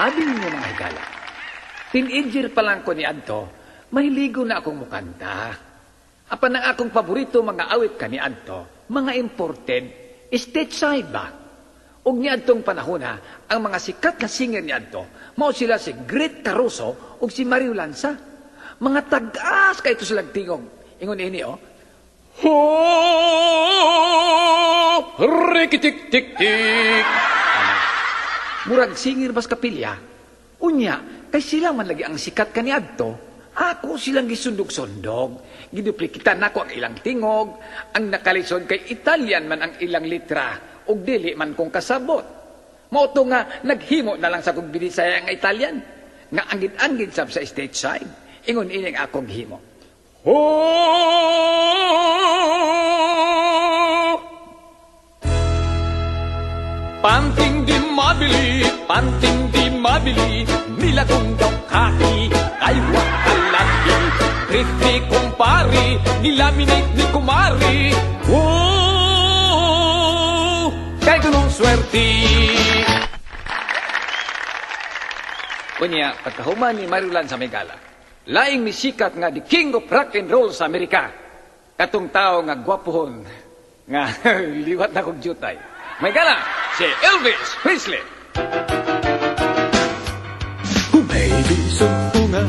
Abi ninyo, mga higala. Teenager pa lang ko ni adto, mahiligo na akong mukanta. Apan ang akong paborito mga awit kaniadto, mga imported, stateside ba? Ug niadtong panahona, ang mga sikat na singer niadto, mao sila si Great Caruso ug si Mario Lanza. Mga tag-as kay ito silang tingog. Ingon ini, oh. Ho! Rikitik-tik-tik. Murag singer bas kapilya. Unya, kay sila man lagi ang sikat kaniadto, ako silang gisundog-sundog. Giduplikitan nako ang ilang tingog, ang nakalisod kay Italian man ang ilang litra, ug dili man kong kasabot. Mao to nga naghimo na lang sa kong binisaya nga Italian, nga anggid-anggid sab sa stateside. Ingon ining akong himo. Ho! Panting di mabili, panting di mabili, nilagong daw kaki, ay wakalaki. Trifty kumpari, nilaminate ni kumari. Oh, kay kunong swerte. Unya, pagkahuman ni Mario Lanza Megala, laing misikat nga the king of rock and roll sa Amerika. Katong tao nga gwapohon, nga liwat na kong jutay. May gala, si Elvis Presley. Oh baby, sumpunga,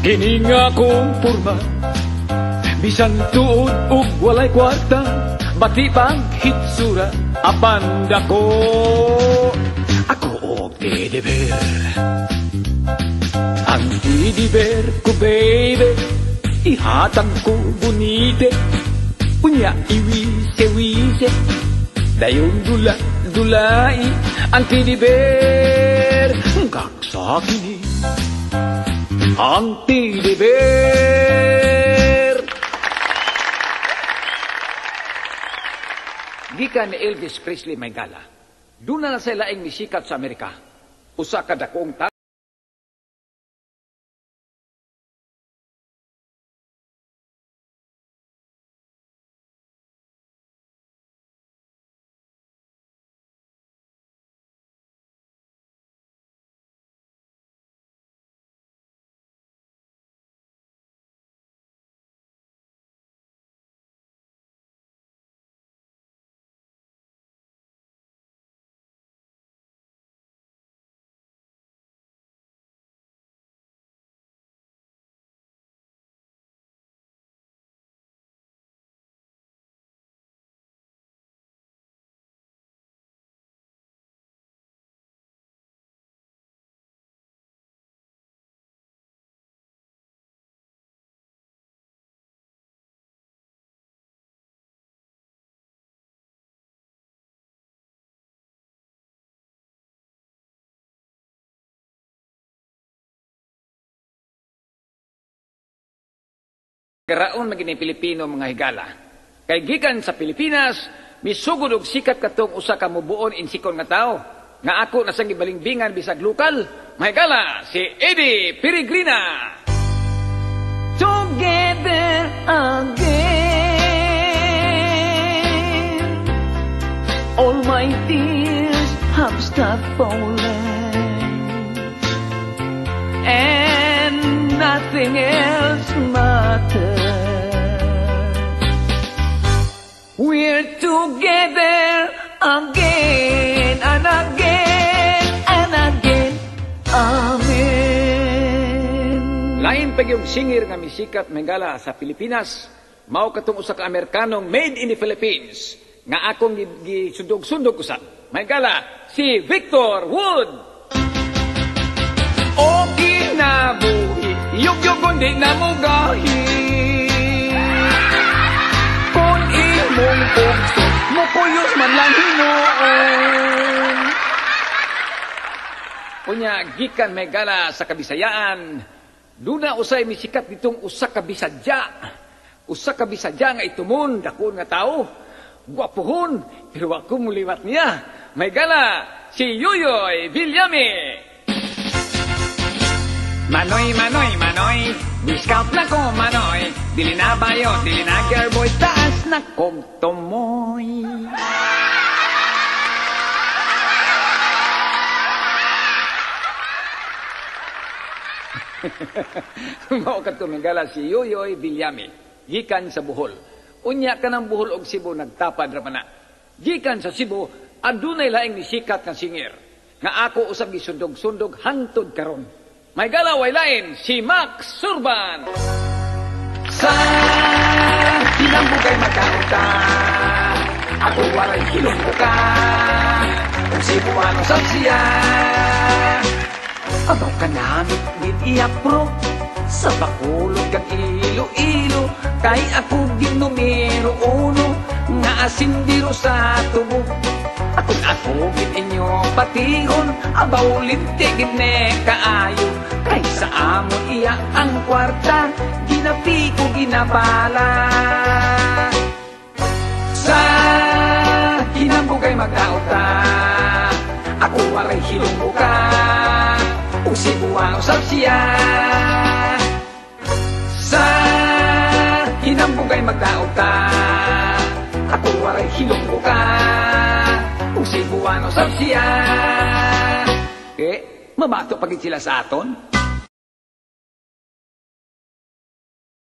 kini nga akong porma, bisan tuod ug walay kwarta, bati pang hitsura, apan dako. Ako og teddy bear, ang teddy bear ko baby, ihatag ko bonite, unya iwise-wise, dayon dula-dulai ang teddy bear. Gagsakini ang teddy bear. Gikan ni Elvis Presley may gala, doon na sa laing misikat sa Amerika. Usa ka dakoong tao. Karaon magini Pilipino mga higala. Kay gikan sa Pilipinas, misugod og sikat katong usa ka mubuon insikon nga tawo. Nga ako na sang gibalingbingan bisag lokal. Mga higala, si Eddie Peregrina. Together again, all my tears have stopped falling, and nothing else matters. We're together again and again and again. Amen. Lain pa yung singer nga misikat mangala sa Pilipinas, mao katong usa ka Amerikanong made in the Philippines nga akong gisundog-sundog usab. Mangala si Victor Wood. O kinabuhi, yugyugon di na mugahi. Kung imong pugso, mukuyos man lang hinuon. Unya, gikan may gala sa Kabisayaan, duna usay misikat ditong usa ka Bisadya. Usa ka Bisadya nga itumon, dakon nga tao, gwapuhon, pero ako muliwat niya. May gala, si Yoyoy Villame. Manoy, manoy, manoy, discount na ko, manoy. Dili na bayo, dili na girl boy, taas na kog tumoy. Mao kadto gala si Yoyoy Villame, gikan sa Bohol. Unya kanang Bohol og Cebu nagtapad ra man na. Gikan sa Cebu, adunay laing nisikat nga singer nga ako usab gisundog-sundog hangtod karon. May gala way lain si Max Surban. Sa hinambugay magkaunta, ako waray hilong ka, kung Cebuano sab siya. Abaw ka namin gid iya pro sa Bacolod kag Iloilo, kay ako gid numero uno nga asindero sa tubo. Akong ako gid inyo patihon, abaw linti gid ne kaayo, kay sa amon iya ang kwarta ginapiko ginabala. Sa hinambugay magkaunta, ako waray hilong ka, ug Cebuano sab siya. Sa hinambugay magdaot ta, ako waray hilong ka, ug Cebuano sab siya. Eh, mamato pa gid sila sa aton.